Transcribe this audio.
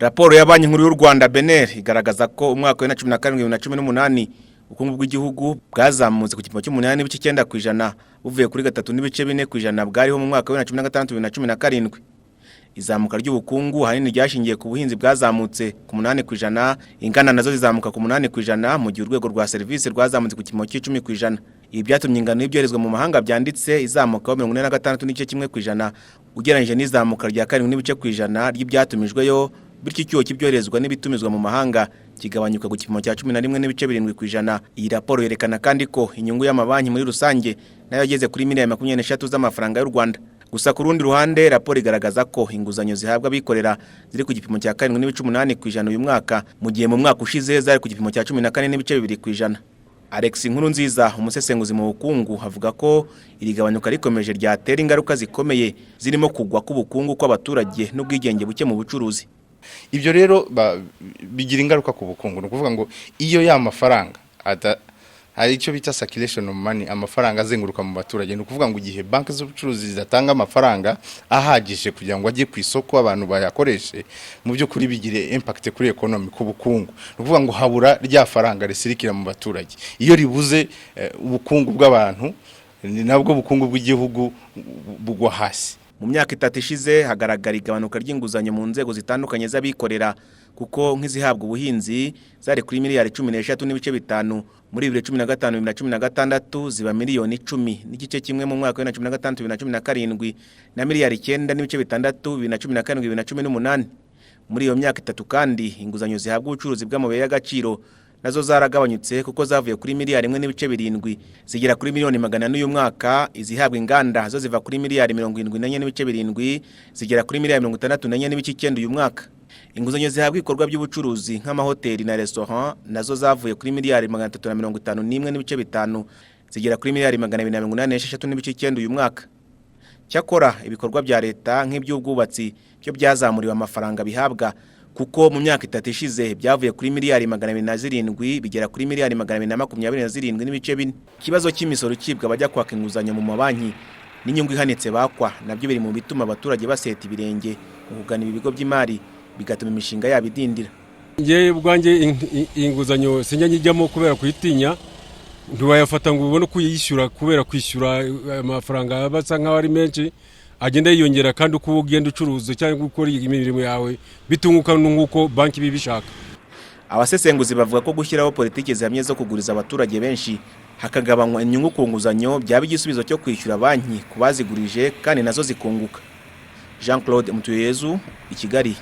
Raporo ya Banki Nkuru y'u Rwanda, BNR, igaragaza ko umwaka wa 2017, 2018 ubukungu bw'igihugu bwazamutse ku gipimo cy'umunani n'ibice 9%, buvuye kuri 3.4% bwariho mu mwaka wa 2016, 2017. Izamuka ry'ubukungu ahanini ryashingiye ku buhinzi bwazamutse ku 8%, inganda nazo zizamuka ku 8%, mu gihe urwego rwa serivisi rwazamutse ku gipimo cy'icumi ku ijana. Ibi byatumye ingano y'ibyoherezwa mu mahanga byanditse izamukaho 46.1% ugereranyije n'izamuka rya 7 n'ibice ku ijana ry'ibyatumijweyo, bityo icyuho cy'ibyoherezwa n'ibitumizwa mu mahanga kigabanyuka ku gipimo cya 11.7%. Iyi raporo yerekana kandi ko inyungu y'amabanki muri rusange nayo yageze kuri miliyari 23 z'amafaranga y'u Rwanda. Gusa ku rundi ruhande, raporo igaragaza ko inguzanyo zihabwa abikorera ziri ku gipimo cya 7.8% uyu mwaka, mu gihe mu mwaka ushize zari ku gipimo cya 14.2%. Alex Nkurunziza, umusesenguzi mu bukungu, avuga ko iri gabanyuka rikomeje ryatera ingaruka zikomeye zirimo kugwa k'ubukungu kw'abaturage n'ubwigenge buke mu bucuruzi. Ibyo rero bigira ingaruka ku bukungu. Ni ukuvuga ngo iyo ya mafaranga, hari icyo bita circulation of money, amafaranga azenguruka mu baturage. Ni ukuvuga ngo igihe banki z'ubucuruzi zidatanga amafaranga ahagije kugira ngo ajye ku isoko, abantu bayakoreshe, mu by'ukuri bigire impact kuri economy, ku bukungu. Ni ukuvuga ngo habura rya faranga risirikira mu baturage. Iyo ribuze, ubukungu bw'abantu, ni nabwo bukungu bw'igihugu bugwa hasi. Mu myaka 3 ishize hagaragara igabanuka ry'inguzanyo mu nzego zitandukanye z'abikorera, kuko nk'izihabwa ubuhinzi zari kuri miliyari 13.5 muri 2015, 2016, ziba miliyoni 10.1 mu mwaka wa 2016, 2017, na miliyari 9.6 2017, 2018. Muri iyo myaka 3 kandi, inguzanyo zihabwa ubucuruzi bw'amabuye y'agaciro nazo zaragabanyutse, kuko zavuye kuri miliyari 1.7 zigera kuri miliyoni 400 uyu mwaka. Izihabwa inganda zo ziva kuri miliyari 74.7 zigera kuri miliyari 64.9 uyu mwaka. Inguzanyo zihabwa ibikorwa by'ubucuruzi nk'amahoteli na restaurant nazo zavuye kuri miliyari 351.5 zigera kuri miliyari 286.9 uyu mwaka. Cyakora ibikorwa bya leta nk'iby'ubwubatsi byo byazamuriwe amafaranga bihabwa, kuko mu myaka 3 ishize byavuye kuri miliyari 207 bigera kuri miliyari 227.4. Ikibazo cy'imisoro icibwa abajya kwaka inguzanyo mu mabanki n'inyungu ihanitse bakwa nabyo biri mu bituma abaturage baseta ibirenge mu kugana ibi bigo by'imari, bigatuma imishinga yabo idindira. Ngewe ubwanjye inguzanyo sinjya nyijyamo kubera kuyitinya. Ntiwayafata ngo ubone uko uyishyura, kubera kwishyura amafaranga aba asa nk'aho ari menshi, agenda yiyongera, kandi uko ugenda ucuruza cyangwa ukora imirimo yawe bitunguka nk'uko banki iba ibishaka. Abasesenguzi bavuga ko gushyiraho politiki zihamye zo kuguriza abaturage benshi, hakagabanywa inyungu ku nguzanyo, byaba igisubizo cyo kwishyura banki ku bazigurije kandi nazo zikunguka. Jean Claude Mutuyezu, i Kigali.